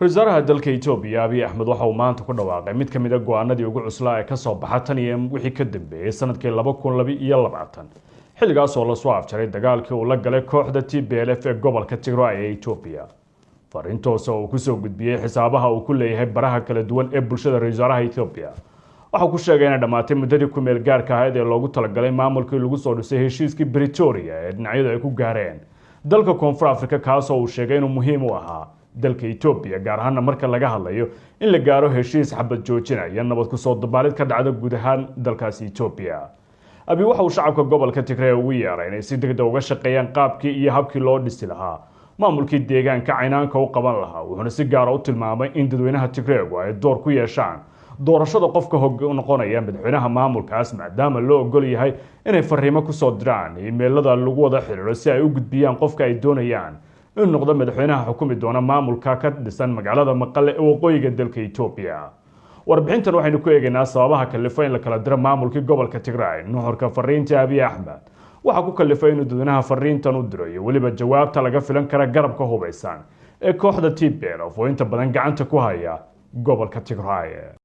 Ra-isul wasaaraha dalka Etoobiya, Abiy Axmed, waxa uu maanta ku dhawaaqay mid ka mid a go-aanadii ugu cuslaa ee kasoo baxa tan iyo wixii ka dambeeyey sanadkii 2022, xilligaas oo lasoo afjaray dagaalkii uu la galay kooxda TPLF ee gobolka Tigray ee Etoobiya. Fariintoose uu kusoo gudbiyey xisaabaha uu ku leeyahay baraha kala duwan ee bulshada, ra-isul wasaaraha Etoobiya waxaa ku sheegay inay dhammaatay muddadii ku-meel gaarka ahayd ee loogu talagalay maamulkii lagu soo dhisay heshiiskii Pretoria ee dhinacyadu ay ku gaareen dalka Koonfur Africa, kaasoo uu sheegay inuu muhiim u ahaa dalka Etoobiya, gaar ahaana marka laga hadlayo in la gaaro heshiis xabad joojinaya nabad kusoo dabaalid ka dhacda guud ahaan dalkaasi Etoobiya. Abi waxa uu shacabka gobolka Tigrey ugu yeeray inay si degdeg uga shaqeeyaan qaabkii iyo habkii loo dhisi lahaa maamulkii deegaanka caynaanka u qaban lahaa, wuxuuna si gaara u tilmaamay in dadweynaha Tigreegu ay door ku yeeshaan doorashada qofka hog noqonaya madaxweynaha maamulkaas, maadaama loo ogol yahay inay fariimo kusoo diraan iimeelada lagu wada xiriiro si ay u gudbiyaan qofka ay doonayaan inuu noqdo madaxweynaha xukumi doona maamulka ka dhisan magaalada Maqale ee waqooyiga dalka Etoobiya. Warbixintan waxaynu ku eegaynaa sababaha kalifay in la kala diro maamulkii gobolka Tigray, nuxurka fariinta Abiy Axmed waxaa ku kalifay inuu dadweynaha fariintan u diro, iyo weliba jawaabta laga filan kara garabka hubeysan ee kooxda TPLF oo inta badan gacanta ku haya gobolka Tigray.